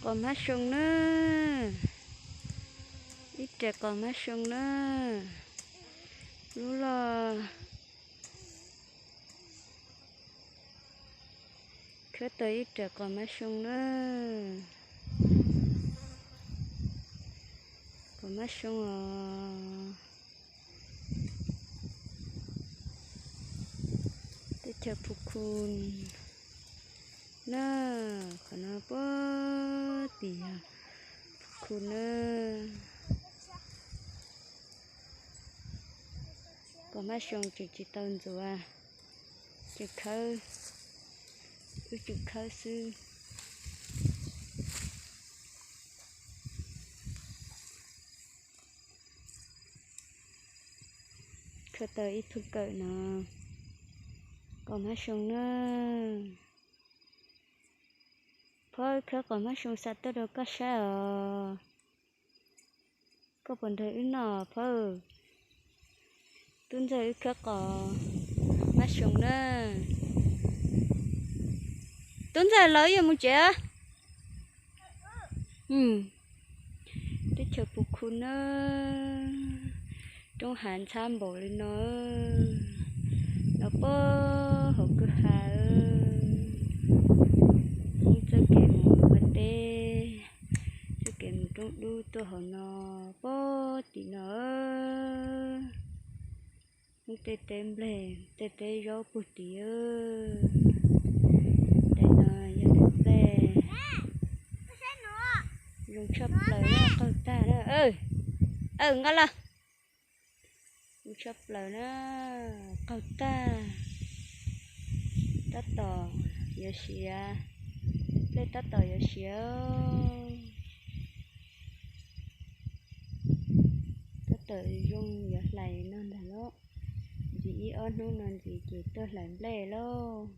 Qos hmab soo na, ib rev qos hmab soo na, lub loj khawb tau ib rev qos hmab soo na, qos hmab soo os. Teb chaws Phu Khu na, qhov no puag tim Phu Khu na. Qos hmab soo tseem tsis tau ntxuav, tseem khawb, wb tseem khawb xwb. Khawb tau ib thoob kawm no, qos hmab soo na. Phob, khawb qos hmab soo xa tuaj rau koj saib os. Koj puas nrog wb noj phob? Tub Ntxawg wb khawb qos hmab soo na. Tub Ntxawg, los wb yuav mus tsev. Teb chaws Phu Khu na, roob hav ntxhab npaum li no, los puag hauv kwj ha. Hmoob txoj kev mus ua teb, txoj kev mus roob dub tuaj hauv no, puag tim no. Hmoob tej teb nplej, tej teb zaub puag tim. Daim no yog daim nplej zoo tshaj plaws na, qaug tag na. Aw, nqa los. Zoo tshaj plaws na, qaug tag. Tab tom yuav siav, nplej tab tom yuav siav. Tab tom zoo yuav hlais no ntag lauj. Ntxiv ib ob hnub no ntxiv ces tuaj hlais nplej lauj.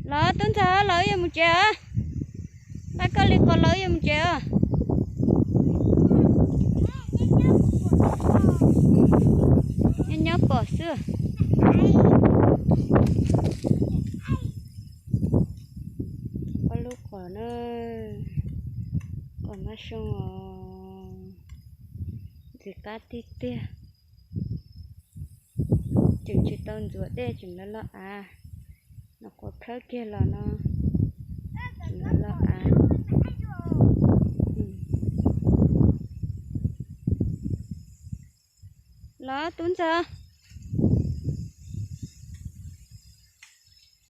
Los Tub Ntxawg, los wb yuav mus tsev os. Nqa koj li qos los wb yuav mus tsev os. Nyob nyob pom xwb. Ob lub qos na, qos hmab soo os, ntxim qab tiag tiag. Tseem tsis tau ntxuav dej, tseem loj loj av. Nov quav khawb kiag los no, tseem loj loj av. Los Tub Ntxawg,